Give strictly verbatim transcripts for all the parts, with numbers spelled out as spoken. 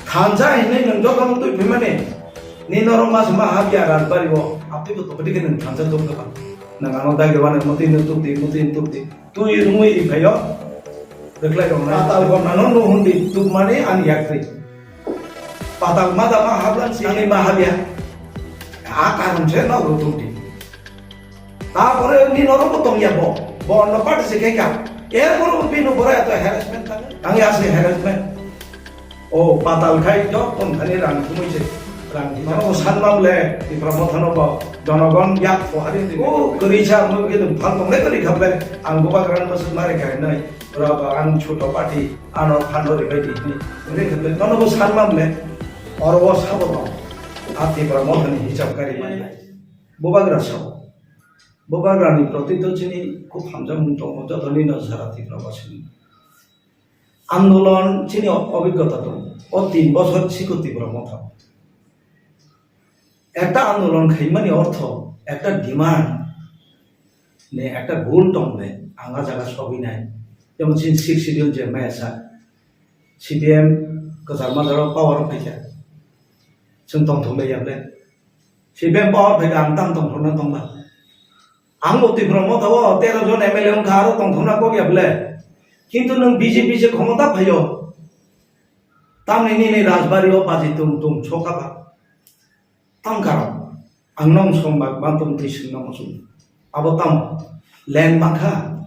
Thansa hinwi nwng jotono twi phaimani, ni norok ma se ma habya Rajbari o, aptwi bo topadi khe nwng thansa tong kha. Nwng ano dagi wani mutwi no tubdi, mutwi no tubdi. Twi rwngwi ri phaio, rwkhlai rok na. Patal gomna no nuhun di tubmani ani yak twi. Patal ma da ma hablan si ani ma habya. A karon se no ro tubdi. Tapore ni norok bo tongya bo. Bo no party se khe kha. Er pore bo bini borai to harassment tang. Tang ya se harassment. O patal khai jok tong thani rang thumui se. Rang thumui. Nono san mam le Tipra Motha no bo jonogon yak pho hari ni. O kwrwi sa mo ke dum phal tong le kwrwi khap le. Ang bubagra no suk mare khai nai. Ora ba ang chuto party ano phano ri bai di ni. Ri khap le nono bo san mam le. Oro o sabo tong. A Tipra Motha ni hisab kari man nai. Bubagra sabo. Bubagra ni proti to chini khub hamjakmung tongo, joto ni no sara Tipra basing. Andolon chini o-, obhiggota tongo. O tin bochor chikon Tipra Motha. Ekta andolon khaimani ortho, ekta demand ni ekta goal tong de, ang a jaga sogwi nai. Jemon chini sixth schedule je maya sa, C P M kwchar majaro power o phaikha. Chwng tongthok le yable. C P M power phaikha ang tam tongthokna tongba. Ang bo Tipra Motha o tero jon M L A wngkha, aro tongthokna kok ya bole. Kintu nwng B J P se khomota phaio. Tamni nini Rajbari o baji tum tum sokha ba. Tam karon. Ang nong song ba, ba tum twi swngna muchung. Abo tam land bangkha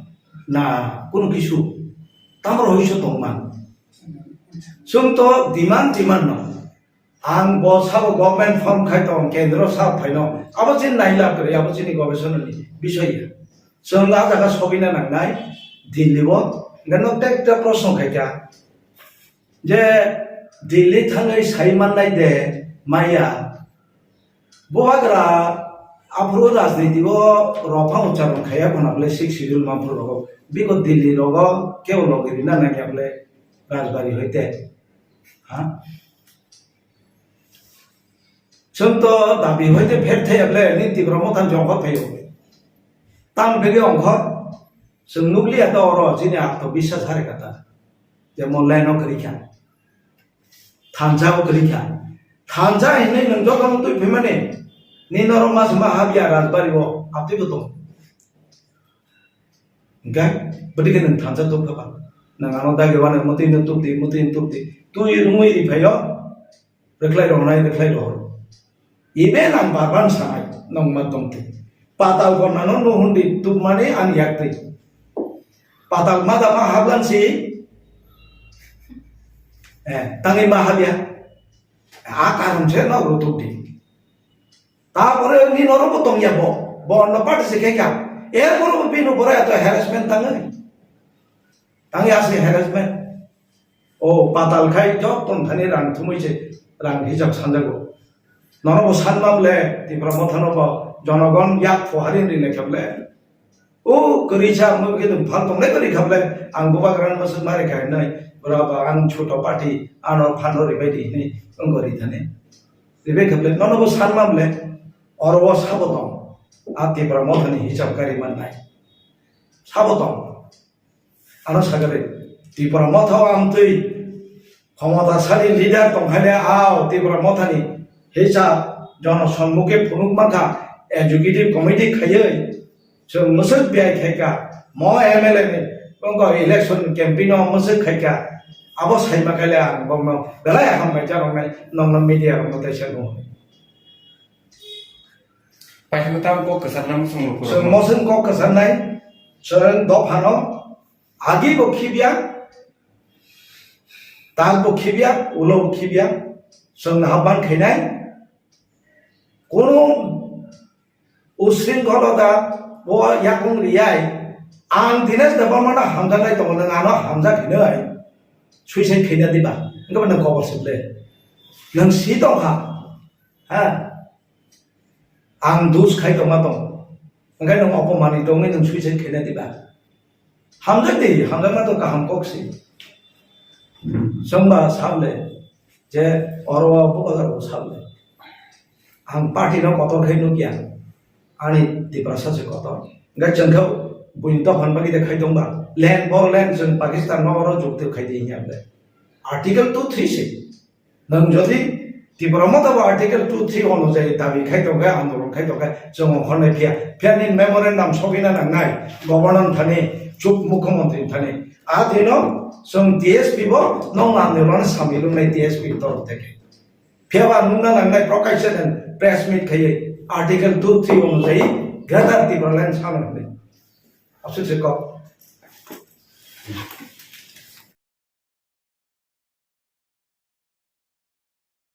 na kunu kisu. Tam rohoi so tongman. Chwng to demand, demand no. Ang bo sabo government form khai tong, kendro sa phaino. Abo chini naila kwrwi, abo chini gobesona ni bisoi ya. Chwng a jaga sogwina nangnai, Delhi o. Hingke no tekta proshno khai kha. Je Delhi thangwi sai mannai de, maya. Bubagra aphuru rajniti o rok phang ucharman khaiya khuna bole sixth schedule manphuru rogo. Biko Delhi rogo kebo logi rina nangya bole Rajbari hoite. Ha? Chwng to dabi hoite pher thaya bole ni Tipra Motha ni jongkho thaio. Tam bege ongkho. Chwng nukliya to oro chini atmobiswas hari kata. Je mo line o kwrwi kha. Thansa o kwrwi kha. Thansa hinwi nwng jotono twi phaimani. Ni norok ma se ma habya Rajbari o, aptwi bo tong. Hingke, bwtwi khe nwng thansa tubkha ba? Nwng ano dagi wano mwtwi no tubdi, mwtwi no tubdi. Twi rwngwi ri phaio, rwkhlai rwnai, rwkhlai rw. Ibe nang barban sanai, nong ma tongtwi. Patal gomnano nuhun di tubmani ang yak twi. Patal ma da ma hablan si, eh, tangwi ma habya. A karon se no rutuk di. Tapore ni norok bo tongya bo. Bo no party se khe kha. Er pore bo bini borai to harassment tangwi. Tangwi asli harassment. O patal khai jok tong thani rang thumui se rang hijab sanjago. Norok bo san mam le Tipra Motha no bo jonogon yak pho hari ri le kha bole. O kwrwi sa mo ke dum phal tong le kwrwi kha bole. Ang bubagra no suk mare khai nai. Bora ba ang chuto party ano phano ri bai di ni ongori thani. Ri bai kha bole. Nono bo san mam le. Oro o sabo tong. A Tipra Motha ni hisab kari man nai. Sabo tong. Ano sagale, Tipra Motha o ang twi khomota sani leader tongkhaile ao Tipra Motha ni hisa jono sonmukhe phunuk mankha executive committee khaiwi chwng mwswk biyai khaikha mo M L A ni tongkha election campaign o mwswk khaikha abo saima khaile ang bongno belai hambai cha rwnai nongno media rokno teisa nung. Paithakgwi tamo kok kwchar nang swngno phuru. Chwng moswng kok kwcharnai, chwng dophano agi bo khibya, tal bo khibya, ulo bo khibya, chwng naha ban khainai. Kunu usringkholota bo yakung riyai, ang Dinesh Debbarmano hamjaknai tongo, nwng ano hamjak hinwi suicide khaina diba? Wngkhe bo nwng kobor sukle. Nwng si tongkha, ha? Ang dus khai tongma tong. Hingke nwng opomani tongwi nwng suicide khaina diba? Hamjak di, hamjakma to kaham kok si. Chwngba sable, je oro o bubagra bo sable. Ang party no kotor khai nukya. Ani Tiprasa se kotor. Hingke chwng khe buini dophani bagwi de khai tongba. Land, bor land chwng Pakistan no oro jukti khai di hinya ble. Article two three se. Nwng jodi Tipra Motha bo Article two three onujai dabi khai tongkha, andolon khai tongkha, chwng ongkhornai phiya. Phiya nini memorandum sogwina nangnai governor thani, chuk mukhyamantri thani. A thwino chwng T S P bo nong andolon samilungnai T S P torok theke. Phiya ba nungna nangnai Prakash Chand press meet khaiwi Article two three onujai Greater Tipraland samilungnai. Aswk se kok.